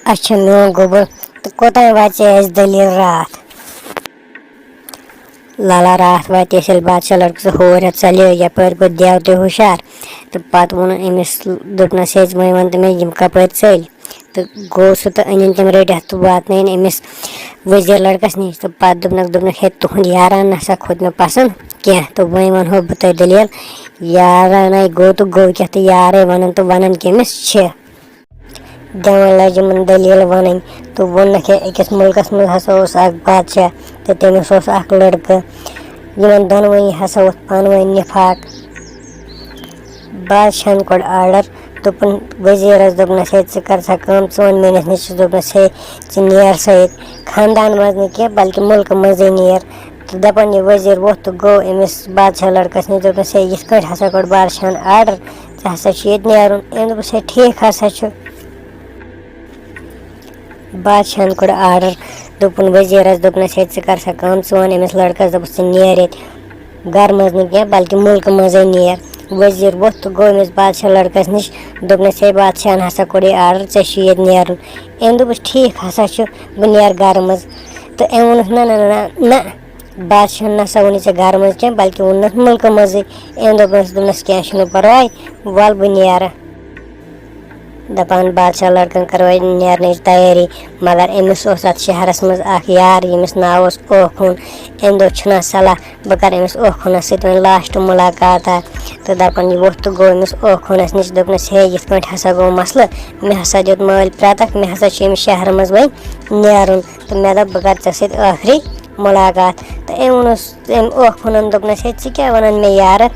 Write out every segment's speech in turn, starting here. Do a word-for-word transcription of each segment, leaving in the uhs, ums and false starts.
اچھا میون گوٚبُر، تہٕ کوٚتام واتہِ اَسہِ دٔلیٖل راتھ؟ لالا، راتھ واتہِ أسۍ ییٚلہِ بادشاہ لڑکہٕ سُہ ہور ہٮ۪تھ ژَلہِ، یَپٲرۍ گوٚو دیو تہِ ہُشار۔ تہٕ پَتہٕ ووٚن أمِس، دوٚپنَس، "ہے، وۄنۍ وَن تہٕ مےٚ، یِم کَپٲرۍ ژٔلۍ؟" تہٕ گوٚو سُہ تہٕ أنِن تِم رٔٹِتھ تہٕ واتنٲیِن أمِس وزیٖر لڑکَس نِش۔ تہٕ پَتہٕ دوٚپنَکھ، دوٚپنَکھ، "ہے، تُہُنٛد یاران نہ سا کھوٚت مےٚ پَسنٛد کینٛہہ، تہٕ وۄنۍ وَنہو بہٕ تۄہہِ دٔلیٖل۔ یارانَے گوٚو تہٕ گوٚو کیٛاہ، تہٕ یارَے وَنان تہٕ وَنان کٔمِس چھِ؟" دِوان لجہِ یِمن دٔلیٖل وَنٕنۍ۔ تہٕ ووٚننَکھ، ہے، أکِس مُلکَس منٛز ہسا اوس اکھ بادشاہ، تہٕ تٔمِس اوس اکھ لڑکہٕ۔ یِمن دۄنوٕنی ہسا ووٚتھ پانہٕ ؤنۍ نِفاق۔ بادشاہن کوٚر آرڈر، دوٚپُن، وزیٖرس دوٚپنَس، ہے، ژٕ کر سا کٲم، ژٕ وَن میٲنِس نیٚچوِس، دوٚپنَس، ہے، ژٕ نیر سا ییٚتہِ، خاندان منٛز نہٕ کینٛہہ، بلکہِ مُلکہٕ منٛزٕے نیر۔ تہٕ دَپان، یہِ وزیٖر ووٚتھ تہٕ گوٚو أمِس بادشاہ لڑکس نِش، دوٚپنَس، ہے، یِتھ کٲٹھۍ ہسا کوٚر بادشاہن آرڈر، ژےٚ ہسا چھُ ییٚتہِ نیرُن۔ أمۍ دوٚپُس، ہے، ٹھیٖک ہسا چھُ۔ بادشاہن کوٚر آرڈر، دوٚپُن وزیٖرس، دوٚپنَس، ہے، ژٕ کر سا کٲم، ژٕ وَن أمِس لڑکس، دوٚپُس، ژٕ نیر ییٚتہِ، گرٕ منٛز نہٕ کینٛہہ، بلکہِ مُلکہٕ منٛزٕے نیر۔ وزیٖر ووٚتھ تہٕ گوٚو أمِس بادشاہ لڑکس نِش، دوٚپنَس، ہے، بادشاہن ہسا کوٚر یہِ آرڈر، ژےٚ چھُے ییٚتہِ نیرُن۔ أمۍ دوٚپُس، ٹھیٖک ہسا چھُ، بہٕ نیرٕ گرٕ منٛز۔ تہٕ أمۍ ووٚنُس، نہ، نہ، نہ، نہ، نہ۔ بادشاہن نسا ووٚنُے ژےٚ گرٕ منٛز کینٛہہ، بلکہِ ووٚننَس مُلکہٕ منٛزٕے۔ أمۍ دوٚپنَس، دوٚپنَس، کینٛہہ چھُنہٕ پرواے، وَل بہٕ نیرٕ۔ دَپان، بادشاہ لڑکن کٔر وۄنۍ نیرنٕچ تیٲری، مگر أمِس اوس اَتھ شہرس منٛز اکھ یار، ییٚمِس ناو اوس اوکھوٗن۔ أمۍ دوٚپ، چھُنہ صلاح، بہٕ کَرٕ أمِس اوکھوٗنَس سۭتۍ وۄنۍ لاسٹ مُلاقاتہ۔ تہٕ دَپان، یہِ ووٚتھ تہٕ گوٚو أمِس اوکھوٗنَس نِش، دوٚپنَس، ہے، یِتھ پٲٹھۍ ہسا گوٚو مسلہٕ، مےٚ ہسا دیُت مٲلۍ پرٛتَکھ، مےٚ ہسا چھُ أمِس شہرٕ منٛز وۄنۍ نیرُن، تہٕ مےٚ دوٚپ، بہٕ کَرٕ ژےٚ سۭتۍ ٲخری مُلاقات۔ تہٕ أمۍ ووٚنُس، أمۍ اوکھوٗنَن، دوٚپنَس، ہے، ژٕ کیٛاہ وَنان مےٚ یارٕ،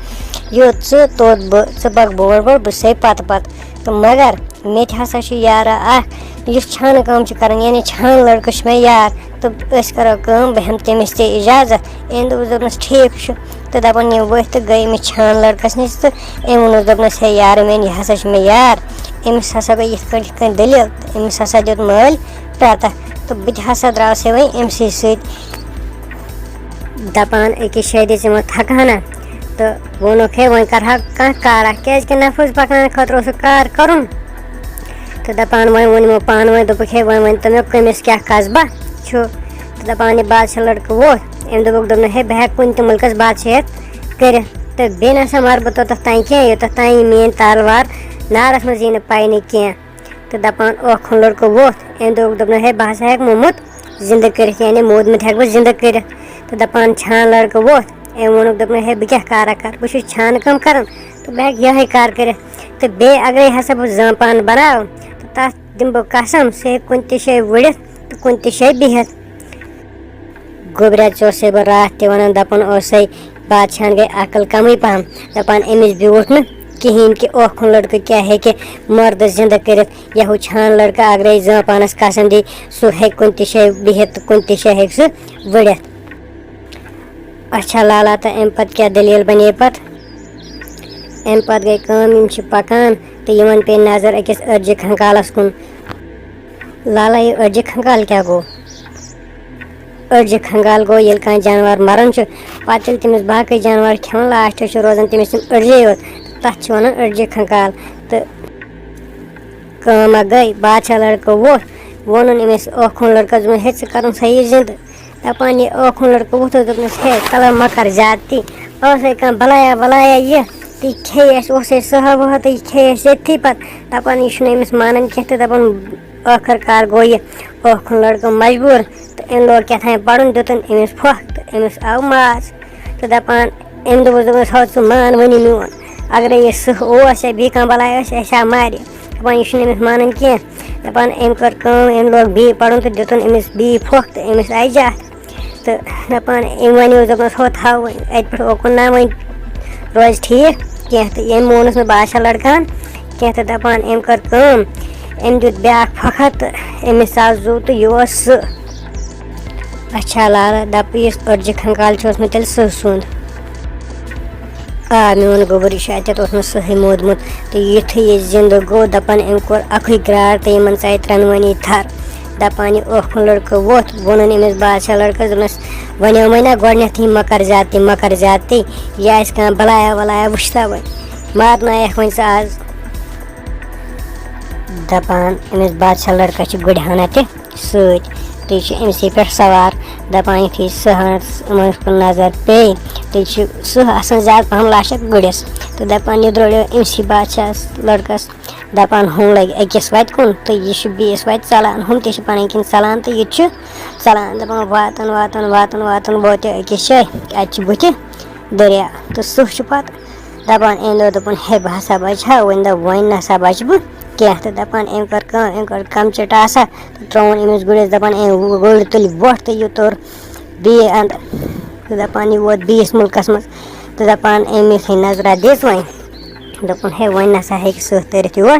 یوٚت ژٕ توٚت بہٕ، ژٕ پَکھ برونٛٹھ برونٛٹھ، بہٕ چھُسَے پَتہٕ پَتہٕ۔ تہٕ مگر مےٚ تہِ ہسا چھُ یارا اکھ، یُس چھانہٕ کٲم چھُ کران، یعنی چھانہٕ لڑکہٕ چھُ مےٚ یار، تہٕ أسۍ کرو کٲم، بہٕ ہٮ۪مہٕ تٔمِس تہِ اجازت۔ أمۍ دوٚپُس، دوٚپنَس، ٹھیٖک چھُ۔ تہٕ دَپان، یِم ؤتھۍ تہٕ گٔے أمِس چھانہٕ لڑکَس نِش، تہٕ أمۍ ووٚنُس، دوٚپنَس، ہے یارٕ میٛانہِ، یہِ ہسا چھُ مےٚ یار، أمِس ہسا گٔے یِتھ کٔنۍ یِتھ کٔنۍ دٔلیٖل، تہٕ أمِس ہسا دیُت مٲلۍ پرٛتَکھ، تہٕ بہٕ تہِ ہسا درٛاوسَے وۄنۍ أمۍ سٕے سۭتۍ۔ دَپان، أکِس شٲدِ ژٕ مہ تھکہٕ ہنا۔ تہٕ ووٚنُکھ، ہے، وۄنۍ کَرٕ ہا کانٛہہ کارا، کیٛازِکہِ نفس پَکناونہٕ خٲطرٕ اوس سُہ کار کَرُن۔ تہٕ دَپان، وۄنۍ ووٚن یِمو پانہٕ ؤنۍ، دوٚپُکھ، ہے، وۄنۍ ؤنۍ تو مےٚ، کٔمِس کیٛاہ قصبہ چھُ؟ تہٕ دَپان، یہِ بادشاہ لڑکہٕ ووت، أمۍ دوٚپُکھ، دوٚپنَس، ہے، بہٕ ہٮ۪کہٕ کُنہِ تہِ مُلکَس بادشاہیت کٔرِتھ، تہٕ بیٚیہِ نہ سا مَرٕ بہٕ توٚتَتھ تام کینٛہہ، یوٚتَتھ تام یہِ میٛٲنۍ تلوار نارَس منٛز یی نہٕ پَینہٕ کینٛہہ۔ تہٕ دَپان، اوکھُن لڑکہٕ ووٚتھ، أمۍ دوٚپُکھ، دوٚپنَس، ہے، بہٕ ہسا ہٮ۪کہٕ موٗمُت زِندٕ کٔرِتھ، یعنی موٗدمُت ہٮ۪کہٕ بہٕ زِندٕ کٔرِتھ۔ تہٕ دَپان، چھان لڑکہٕ ووٚتھ، أمۍ ووٚنُکھ، دوٚپنَس، ہے، بہٕ کیٛاہ کارا کَرٕ، بہٕ چھُس چھانہٕ کٲم کَران، تہٕ بہٕ ہٮ۪کہٕ یِہوٚے کار کٔرِتھ۔ تہٕ بیٚیہِ اگرے ہسا بہٕ زامہٕ پانہٕ بَناو، تہٕ تَتھ دِمہٕ بہٕ قسم، سُہ ہیٚکہِ کُنہِ تہِ جایہِ ؤڑِتھ تہٕ کُنہِ تہِ جایہِ بِہِتھ۔ گوٚبریا، ژےٚ اوسَے بہٕ راتھ تہِ وَنان، دَپان اوسَے، بادشاہَن گٔے عقل کَمٕے پَہَم، دَپان أمِس بیوٗٹھ نہٕ کِہیٖنۍ کہِ اوکھُن لڑکہٕ کیٛاہ ہیٚکہِ مَردٕ زِندٕ کٔرِتھ۔ یہِ ہُہ چھان لڑکہٕ اگرے زانٛہہ پانَس قسم دی، سُہ ہیٚکہِ کُنہِ تہِ جایہِ بِہِتھ تہٕ کُنہِ تہِ جایہِ ہیٚکہِ سُہ ؤڑِتھ۔ اچھا لالا، تہٕ اَمہِ پَتہٕ کیٛاہ دٔلیٖل بَنے پَتہٕ؟ اَمہِ پَتہٕ گٔے کٲم، یِم چھِ پَکان تہٕ یِمَن پیٚیہِ نظر أکِس أڈجہِ کھنٛکالَس کُن۔ لالا، یہِ أڈجہِ کھنٛگال کیٛاہ گوٚو؟ أڈجہِ کھنٛگال گوٚو، ییٚلہِ کانٛہہ جانوَر مَران چھُ، پَتہٕ ییٚلہِ تٔمِس باقٕے جانوَر کھٮ۪وان، لاسٹَس چھُ روزان تٔمِس تِم أڈجے یوت۔ تَتھ چھِ وَنان أڈجہِ کھنٛگال۔ تہٕ کٲم اَکھ گٔے، بادشاہ لڑکہٕ ووٚتھ، ووٚنُن أمِس اوکھُن لڑکَس، دوٚپُن، ہے، ژٕ کَرُن سا یہِ زِندٕ۔ دَپان، یہِ اوکھُن لڑکہٕ ووٚتھ، دوٚپنَس، ہے، تَلہ مہ کَر زیادتی، ٲسَے کانٛہہ بَلایا وَلایا یہِ، تہٕ یہِ کھیٚیہِ اَسہِ، اوسَے سٕہہ وٕہہ، تہٕ یہِ کھیٚیہِ اَسہِ ییٚتھی پَتہٕ۔ دَپان، یہِ چھُنہٕ أمِس مانان کینٛہہ، تہٕ دَپان، ٲخٕر کار گوٚو یہِ اوکھُن لڑکہٕ مجبوٗر، تہٕ أمۍ لوگ کیٛاہ تام پَرُن، دیُتُن أمِس پھۄکھ، تہٕ أمِس آو ماز۔ تہٕ دَپان، أمۍ دوٚپُس، دوٚپمَس، ہو ژٕ مان وۄنۍ میون، اگرے یہِ سٕہہ اوس یا بیٚیہِ کانٛہہ بَلاے ٲس، اَسہِ ہا مارِ۔ دَپان، یہِ چھُنہٕ أمِس مانان کینٛہہ۔ دَپان، أمۍ کٔر کٲم، أمۍ لوگ بیٚیہِ پَرُن تہٕ دیُتُن أمِس بیٚیہِ پھۄکھ، تہٕ أمِس آیہِ جَتھ۔ تہٕ دَپان، أمۍ وَنیو، دوٚپنَس، ہو تھاو وۄنۍ اَتہِ پٮ۪ٹھ اوکُن نہ وۄنۍ روزِ ٹھیٖک کینٛہہ۔ تہٕ أمۍ مونُس نہٕ بادشاہ لڑکہٕ ہن کینٛہہ، تہٕ دَپان، أمۍ کٔر کٲم، أمۍ دیُت بیٛاکھ پھۄکھہ تہٕ أمِس ژاو زُو تہٕ یہِ اوس سُہ۔ اچھا لالا، دَپہٕ یُس أڈجہِ کھنٛگال چھُ اوسمُت تیٚلہِ سٕہہ سُنٛد۔ آ، میون گوٚبُر، یہِ چھُ اَتٮ۪تھ اوسمُت سٕہٕے موٗدمُت۔ تہٕ یُتھُے یہِ زِندٕ گوٚو، دَپان أمۍ کوٚر اَکُے گرٛار تہٕ یِمَن ژایہِ ترٛٮ۪نؤنی تھَر۔ دَپان یہِ اوکھُن لڑکہٕ ووٚتھ، ووٚنُن أمِس بادشاہ لڑکَس، دوٚپنَس، وَنیو مےٚ نا گۄڈٕنٮ۪تھٕے، مہ کَر زیادتی، مہ کَر زیادتی، یہِ آسہِ کانٛہہ بَلایا وَلایا وٕچھتا وۄنۍ، مارنایَکھ وۄنۍ ژٕ آز۔ دَپان أمِس بادشاہ لٔڑکَس چھِ گُرۍ ہنا تہِ سۭتۍ، تہٕ یہِ چھُ أمسٕے پٮ۪ٹھ سوار۔ دَپان یُتھُے سٕہَس أمِس کُن نظر پیٚیہِ، تہٕ یہِ چھُ سٕہہ آسان زیادٕ پَہَم لَشہِ گُرِس، تہٕ دَپان یہِ درٛوڈیو أمسٕے بادشاہَس لٔڑکَس۔ دَپان ہُم لٔگۍ أکِس وَتہِ کُن تہٕ یہِ چھُ بیٚیِس وَتہِ ژَلان، ہُم تہِ چھِ پَنٕنۍ کِنۍ ژَلان تہٕ یہِ تہِ چھُ ژَلان۔ دَپان واتان واتان واتان واتان ووت یہِ أکِس جایہِ، اَتہِ چھِ بٕتھِ دٔریاو۔ تہٕ سٕہہ چھُ پَتہٕ دَپان أمۍ دوٚپ، دوٚپُن ہے بہٕ ہسا بَچہٕ ہا، وۄنۍ دوٚپ وۄنۍ نہ سا بَچہٕ بہٕ کینٛہہ۔ تہٕ دَپان أمۍ کٔر کٲم، أمۍ کٔر کَمچہٕ ٹاسا تہٕ ترٛووُن أمِس گُرِس۔ دَپان أمۍ گُرۍ تُلۍ وۄٹھ تہٕ یہِ توٚر بیٚیہِ اَندٕ۔ تہٕ دَپان یہِ ووت بیٚیِس مُلکَس منٛز۔ تہٕ دَپان أمۍ یُتھُے نظرا دِژ وۄنۍ، دوٚپُن ہے وۄنۍ نہ سا ہیٚکہِ سٕہہ تٔرِتھ یور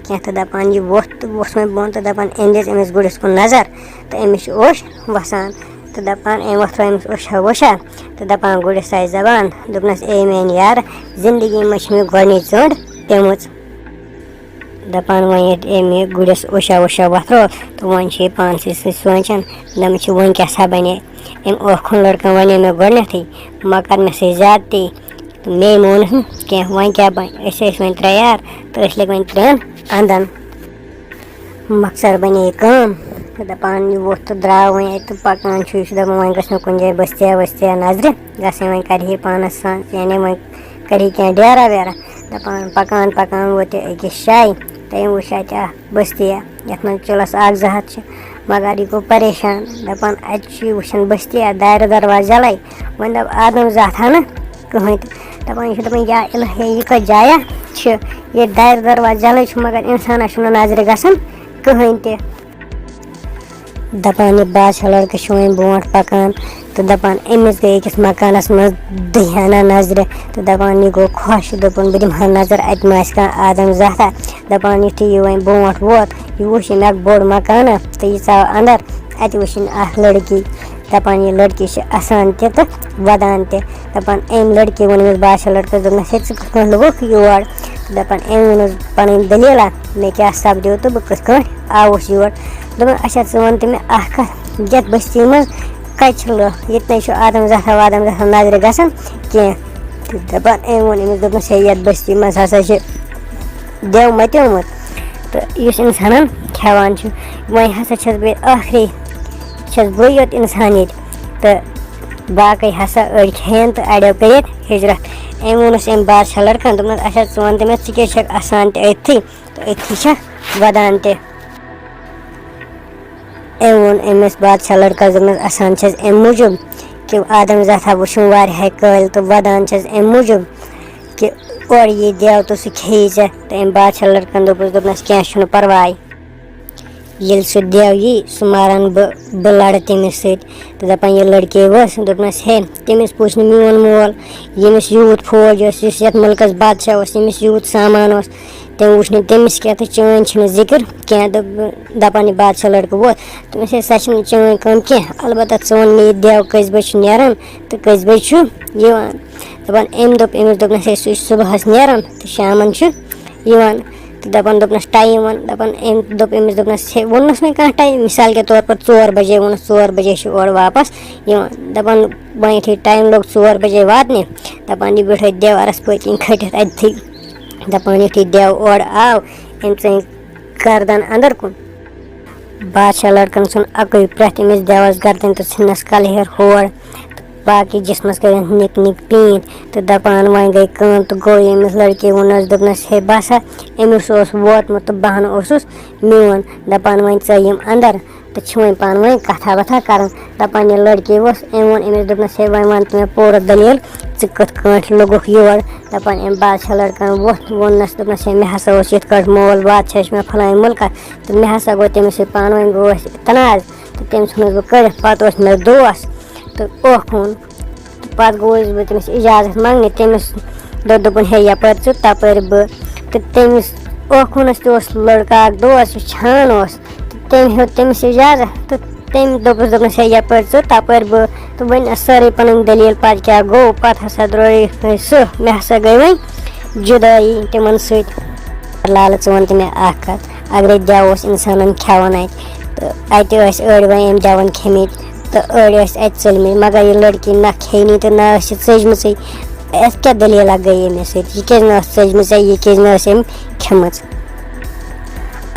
کینٛہہ۔ تہٕ دَپان یہِ ووٚتھ تہٕ ووٚتھ وۄنۍ بۄن تہٕ دَپان أمۍ دِژ أمِس گُرِس کُن نظر تہٕ أمِس چھُ اوٚش وَسان۔ تہٕ دَپان أمۍ وۄتھرٲو أمِس اوٚشا ووٚشا تہٕ دَپان گُرِس آیہِ زَبان، دوٚپنَس اے میٛانہِ یارٕ، زِندگی منٛز چھِ مےٚ گۄڈٕنِچ ژٔنٛڈ پیٚمٕژ۔ دَپان وۄنۍ ییٚلہِ أمۍ یہِ گُرِس اوٚشا ووٚشا وۄتھرٲو تہٕ وۄنۍ چھِ یہِ پانسٕے سۭتۍ سونٛچان، دَپان چھِ وۄنۍ کیٛاہ سا بَنے؟ أمۍ اوکھُن لٔڑکَن وَنے مےٚ گۄڈٕنٮ۪تھٕے، مگر مےٚ سۭتۍ زیادتی تہٕ مے مونُس نہٕ کینٛہہ۔ وۄنۍ کیٛاہ بَنہِ؟ أسۍ ٲسۍ وۄنۍ ترٛےٚ یار تہٕ أسۍ لٔگۍ وۄنۍ ترٛٮ۪ن اَنٛدَن۔ مۄخصر بَنے یہِ کٲم۔ تہٕ دَپان یہِ ووٚتھ تہٕ درٛاو وۄنۍ اَتہِ تہٕ پَکان چھُ۔ یہِ چھُ دَپان وۄنۍ گژھِ مےٚ کُنہِ جایہِ بٔستِیا ؤستِیا نظرِ گژھٕنۍ، وۄنۍ کَرِ ہے پانَس سان، یعنی وۄنۍ کَرِ ہے کینٛہہ ڈیرا ویرا۔ دَپان پَکان پَکان ووت یہِ أکِس جایہِ تہٕ أمۍ وٕچھ اَتہِ اَکھ بٔستِیا، یَتھ منٛز چُلَس اَکھ زٕ ہَتھ چھِ، مگر یہِ گوٚو پریشان۔ دَپان اَتہِ چھُ یہِ وٕچھان بٔستِیا، دارِ دروازٕ یَلَے۔ وۄنۍ دَپ آدم زاتھا نہٕ کٕہٕنۍ تہِ۔ دَپان، یہِ چھُ دَپان یا الہے، یہِ کۄس جایا چھِ؟ ییٚتہِ دارِ دروازٕ یَلَے چھُ، مگر اِنسانَس چھُنہٕ نظرِ گژھان کٕہٕنۍ تہِ۔ دَپان یہِ بادشاہ لٔڑکہٕ چھُ وۄنۍ برونٛٹھ پَکان تہٕ دَپان أمِس گٔے أکِس مکانَس منٛز دٔہۍ ہنا نظرِ تہٕ دَپان یہِ گوٚو خۄش، دوٚپُن بہٕ دِمہٕ ہا نظر اَتہِ ما آسہِ کانٛہہ آدم زاتھا۔ دَپان یُتھُے یہِ وۄنۍ برونٛٹھ ووت، یہِ وُچھ أمۍ اَکھ بوٚڑ مکانہ تہٕ یہِ ژاو اَندَر۔ اَتہِ وٕچھِن اَکھ لٔڑکی، دَپان یہِ لٔڑکی چھِ اَسان تہِ تہٕ وَدان تہِ۔ دَپان أمۍ لٔڑکی ووٚن أمِس بادشاہ لٔڑکَس، دوٚپنَس ہے ژٕ کِتھ کٲٹھۍ لوٚگُکھ یور؟ تہٕ دَپان أمۍ ووٚنُس پَنٕنۍ دٔلیٖلہ، مےٚ کیٛاہ سَپدیو تہٕ بہٕ کِتھ کٲٹھۍ آوُس یور۔ دوٚپُن اچھا ژٕ وَن تہٕ مےٚ اَکھ کَتھ، یَتھ بٔستی منٛز کَتہِ چھِ لُکھ؟ ییٚتہِ نَے چھُ آدم زَتھا وادم زَتھا نظرِ گژھان کینٛہہ۔ تہٕ دَپان أمۍ ووٚن أمِس، دوٚپنَس ہے یَتھ بٔستی منٛز ہسا چھِ دیو مَتیومُت۔ تہٕ یُس اِنسانَن کھٮ۪وان چھُ، وۄنۍ ہسا چھَس بہٕ ٲخری، چھَس بٕے یوت اِنسان ییٚتہِ۔ تہٕ باقٕے ہسا أڑۍ کھٮ۪ن تہٕ اَڑیو کٔرِتھ ہِجرت۔ أمۍ ووٚنُس أمۍ بادشاہ لٔڑکَن، دوٚپنَس اچھا ژٕ وَن تہٕ مےٚ، ژٕ کیٛازِ چھَکھ اَسان تہِ أتھی تہٕ أتھی چھَکھ وَدان تہِ؟ أمۍ ووٚن أمِس بادشاہ لٔڑکَس، دوٚپنَس اَسان چھَس اَمہِ موٗجوٗب کہِ آدم زاتھا وٕچھُم واریاہَے کٲلۍ تہٕ وَدان چھَس اَمہِ موٗجوٗب کہِ اورٕ یی دیو تہٕ سُہ کھیٚیہِ ژےٚ۔ تہٕ أمۍ بادشاہ لٔڑکَن دوٚپُس، دوٚپنَس کینٛہہ چھُنہٕ پَرواے، ییٚلہِ سُہ دیو یی سُہ مارَن بہٕ، بہٕ لَڑٕ تٔمِس سۭتۍ۔ تہٕ دَپان یہِ لٔڑکی ؤژھ، دوٚپنَس ہے تٔمِس پُچھ نہٕ میون مول، ییٚمِس یوٗت فوج اوس، یُس یَتھ مُلکَس بادشاہ اوس، ییٚمِس یوٗت سامان اوس، تٔمۍ وٕچھ نہٕ تٔمِس کینٛہہ تہٕ چٲنۍ چھِنہٕ ذِکِر کینٛہہ۔ دوٚپ، دَپان یہِ بادشاہ لٔڑکہٕ ووت، دوٚپمَس ہے سۄ چھِنہٕ چٲنۍ کٲم کینٛہہ، البتہ ژٕ وَن مےٚ یہِ دیو کٔژِ بجہِ چھُ نیران تہٕ کٔژِ بجہِ چھُ یِوان۔ دَپان أمۍ دوٚپ أمِس، دوٚپنَس ہے سُہ چھُ صُبحَس نیران تہٕ شامَن چھُ یِوان۔ تہٕ دَپان دوٚپنَس ٹایم وَن، دَپان أمۍ دوٚپ أمِس، دوٚپنَس ہے ووٚننَس وۄنۍ کانٛہہ ٹایم، مِثال کے طور پر ژور بجے ووٚنُس، ژور بجے چھُ اورٕ واپَس یِوان۔ دَپان وۄنۍ یُتھُے ٹایم لوٚگ ژور بجے واتنہِ، دَپان یہِ بیوٗٹھ اَتہِ دیوارَس پٔتۍ کِنۍ کھٔٹِتھ اَتہِ تھٕے۔ دَپان یُتھُے دیو اورٕ آو، أمۍ ژٔنۍ گردن اندر کُن۔ بادشاہ لڑکن ژھُن اکُے پرٛٮ۪تھ أمِس دیوس گردن تہٕ ژھٕننس کلہٕ ہیر ہور تہٕ باقٕے جسمس کٔرِنس نِک نِک پیٖنتۍ تہٕ دپان وۄنۍ گٔے کٲم تہٕ گوٚو ییٚمِس لڑکی ووٚننس، دوٚپنس، ہے بس ہا، أمِس اوس ووتمُت تہٕ بہٕ ہن اوسُس میون۔ دپان وۄنۍ ژٕ یِم اندر۔ تہٕ چھِ وۄنۍ پانہٕ ؤنۍ کَتھا وَتھا کَران۔ دَپان یہِ لٔڑکی اوس، أمۍ ووٚن أمِس، دوٚپنَس، ہے وۄنۍ وَن تہٕ مےٚ پوٗرٕ دٔلیٖل، ژٕ کِتھ کٲٹھۍ لوٚگُکھ یور؟ دَپان أمۍ بادشاہ لٔڑکَن ووٚتھ ووٚننَس، دوٚپنَس، ہے مےٚ ہسا اوس یِتھ کٲٹھۍ مول بادشاہ چھُ مےٚ فلٲنۍ مُلکَس، تہٕ مےٚ ہسا گوٚو تٔمِس سۭتۍ پانہٕ ؤنۍ گوٚو اَسہِ تنازٕ، تہٕ تٔمۍ ژھُنُس بہٕ کٔڑِتھ۔ پَتہٕ اوس مےٚ دوس تہٕ اوکھوٗن۔ تہٕ پَتہٕ گوٚوُس بہٕ تٔمِس اِجازت منٛگنہِ۔ تٔمِس دوٚپ، دوٚپُن، ہے، یَپٲرۍ ژٕ، تَپٲرۍ بہٕ۔ تہٕ تٔمِس اوکھوٗنَس تہِ اوس لٔڑکہٕ اَکھ دوس، یُس چھان اوس۔ تہٕ تٔمۍ ہیوٚت تٔمِس اِجازت۔ تہٕ تٔمۍ دوٚپُس، دوٚپنَس، ہے، یَپٲرۍ ژٕ، تَپٲرۍ بہٕ۔ تہٕ وۄنۍ ٲس سٲرٕے پَنٕنۍ دٔلیٖل، پَتہٕ کیٛاہ گوٚو؟ پَتہٕ ہسا درٛایے سُہ، مےٚ ہسا گٔے وۄنۍ جُدٲیی تِمَن سۭتۍ۔ لالہٕ، ژٕ وَن تہٕ مےٚ اَکھ کَتھ، اگرے دٮ۪و اوس اِنسانَن کھٮ۪وان اَتہِ، تہٕ اَتہِ ٲسۍ أڑۍ وۄنۍ أمۍ دٮ۪وَن کھیٚمٕتۍ، تہٕ أڑۍ ٲسۍ اَتہِ ژٔلمٕتۍ، مگر یہِ لٔڑکی نہ کھیٚنی تہٕ نہ ٲس یہِ ژٔجمٕژٕے۔ اَتھ کیٛاہ دٔلیٖلہ گٔے أمِس سۭتۍ؟ یہِ کیٛازِ نہ ٲس ژٔجمٕژ، یہِ کیٛازِ نہ ٲس أمۍ کھیٚمٕژ؟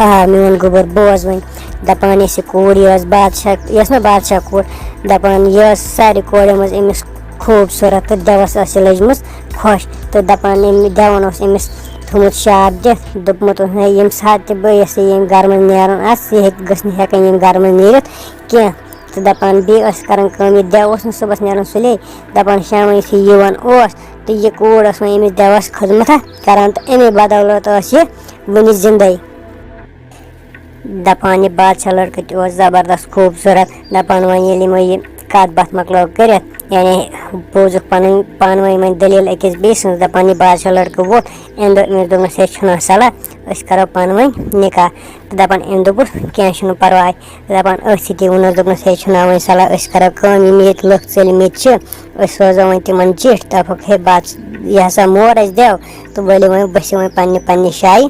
آ، میون گوٚبُر، بوز وۄنۍ۔ دَپان ٲس یہِ کوٗر، یہِ ٲس بادشاہ، یہِ ٲس نہ بادشاہ کوٗر، دَپان یہِ ٲس سارِ کورٮ۪و منٛز أمِس خوٗبصوٗرت تہٕ دٮ۪وَس ٲس یہِ لٔجمٕژ خۄش۔ تہٕ دَپان أمۍ، دٮ۪وَن اوس أمِس تھوٚمُت شاپ دِتھ، دوٚپمُت اوس، نہ، ییٚمہِ ساتہٕ تہِ بہٕ یَژھٕ ییٚمہِ گَرٕ منٛز نیرُن آسہٕ، یہِ ہیٚکہِ، گٔژھ نہٕ ہٮ۪کٕنۍ ییٚمہِ گَرٕ منٛز نیٖرِتھ کینٛہہ۔ تہٕ دَپان بیٚیہِ ٲس کَران کٲم، یہِ دٮ۪و اوس نہٕ صُبحَس نیران سُلے، دَپان شامَن یُتھُے یِوان اوس، تہٕ یہِ کوٗر ٲس وۄنۍ أمِس دٮ۪وَس خدمتہ کَران، تہٕ اَمے بدولت ٲس یہِ وٕنہِ زِندَے۔ دَپان یہِ بادشاہ لٔڑکہٕ تہِ اوس زبردست خوٗبصوٗرت۔ دَپان وۄنۍ ییٚلہِ یِمو یہِ کَتھ باتھ مۄکلٲو کٔرِتھ، یعنی بوٗزُکھ پَنٕنۍ پانہٕ ؤنۍ وۄنۍ دٔلیٖل أکِس بیٚیہِ سٕنٛز، دَپان یہِ بادشاہ لٔڑکہٕ ووت، أمۍ دوٚپ، أمِس دوٚپنَس، ہے، چھُنہٕ صلاح، أسۍ کَرو پانہٕ ؤنۍ نِکاح۔ تہٕ دَپان أمۍ دوٚپُس، کینٛہہ چھُنہٕ پَرواے۔ دَپان أتھۍ سۭتی ووٚنُس، دوٚپنَس، ہے، چھُنہٕ وۄنۍ صلاح، أسۍ کَرو کٲم، یِم ییٚتہِ لُکھ ژٔلۍ مٕتۍ چھِ، أسۍ سوزو وۄنۍ تِمَن چِٹھۍ، دَپوکھ، ہے، بَچ، یہِ ہسا مور اَسہِ دٮ۪و، تہٕ ؤلِو وۄنۍ، بٔسِو وۄنۍ پنٛنہِ پنٛنہِ جایہِ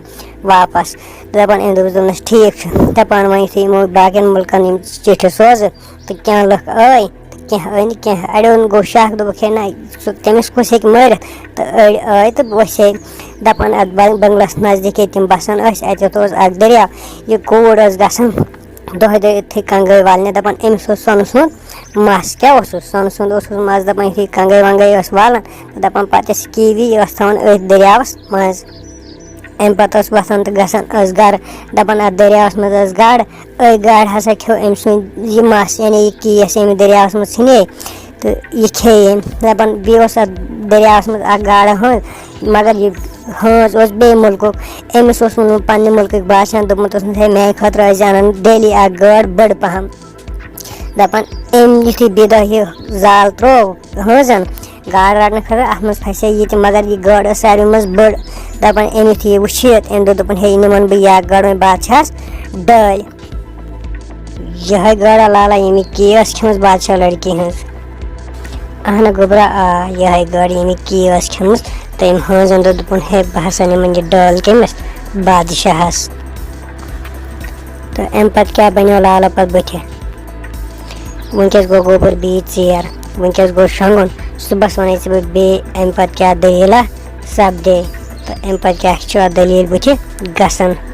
واپَس۔ دَپان أمۍ دوٚپُس، دوٚپنَس، ٹھیٖک چھُ۔ دَپان وۄنۍ یُتھُے یِمو باقیَن مُلکَن یِم چِٹھِ سوزٕ، تہٕ کینٛہہ لُکھ ٲے، تہٕ کینٛہہ ٲے نہٕ کینٛہہ۔ اَڑیو گوٚو شَک، دوٚپُکھ، ہے نہ، سُہ، تٔمِس کُس ہیٚکہِ مٲرِتھ؟ تہٕ أڑۍ ٲے تہٕ وَسے۔ دَپان اَتھ بَ-، بنٛگلَس نزدیٖک ییٚتہِ تِم بَسان ٲسۍ، اَتٮ۪تھ اوس اَکھ دٔریاو۔ یہِ کوٗر ٲس گژھان دۄہَے دۄہَے أتھی کنٛگَے والنہِ، دَپان أمِس اوس سۄنہٕ سُنٛد مَس۔ کیٛاہ اوسُس؟ سۄنہٕ سُنٛد اوسُس مَس، دَپان یُتھُے کنٛگَے ونٛگَے ٲس والان، تہٕ دَپان پَتہٕ ٲس کِوی ٲس تھاوان أتھۍ دٔریاوَس منٛز۔ اَمہِ پَتہٕ ٲس وۄتھان تہٕ گژھان ٲس گَرٕ، دَپان اَتھ دٔریاوَس منٛز ٲس گاڈٕ، أتھۍ گاڈٕ ہسا کھیوٚو أمۍ سُنٛد یہِ مَس، یعنی یہِ کیس ییٚمہِ دٔریاوَس منٛز ژھٕنے، تہٕ یہِ کھیٚیہِ أمۍ۔ دَپان بیٚیہِ اوس اَتھ دٔریاوَس منٛز اَکھ گاڈٕ ہٲنز، مگر یہِ ہٲنز اوس بیٚیہِ مُلکُک۔ أمِس اوس ووٚنمُت پنٛنہِ مُلکٕکۍ بادشاہَن، دوٚپمُت اوسمُت، ہے، میٛانہِ خٲطرٕ ٲسۍ زِ اَنان ڈیلی اَکھ گٲڈ بٔڑ پَہَم۔ دَپان أمۍ یُتھُے بیٚیہِ دۄہ یہِ زال ترٛوو ہٲنزَن گاڈٕ رَٹنہٕ خٲطرٕ، اَتھ منٛز پھسے یہِ تہِ، مگر یہِ گٲڈ ٲس ساروی منٛز بٔڑ۔ دَپان أمۍ یُتھُے یہِ وٕچھ، أمۍ دوٚپ، دوٚپُن، ہے، یہِ نِمَن بہٕ یہِ اَکھ گٲڈ وۄنۍ بادشاہَس ڈٲلۍ۔ یِہوٚے گٲڈا لالا، ییٚمہِ کی ٲس کھٔمٕژ بادشاہ لڑکی ہٕنٛز؟ اہن گوٚبرا، آ، یِہوٚے گٲڈ، ییٚمہِ کی ٲس کھٔمٕژ۔ تہٕ أمۍ ہٲنزَن دوٚپ، دوٚپُن، ہے، بہٕ ہسا نِمَن یہِ ڈٲلۍ کٔمِس؟ بادشاہَس۔ تہٕ اَمہِ پَتہٕ کیٛاہ بَنیو لالا پَتہٕ بٕتھِ؟ وٕنکیٚس گوٚو گوٚبُر بیٚیہِ ژیر، وٕنکیٚس گوٚو شۄنٛگُن۔ صُبحَس وَنَے ژےٚ بہٕ بیٚیہِ اَمہِ پَتہٕ کیٛاہ دٔلیٖلہ سَپدے، تہٕ اَمہِ پَتہٕ کیٛاہ چھُ اَتھ دٔلیٖل بٕتھِ گژھان۔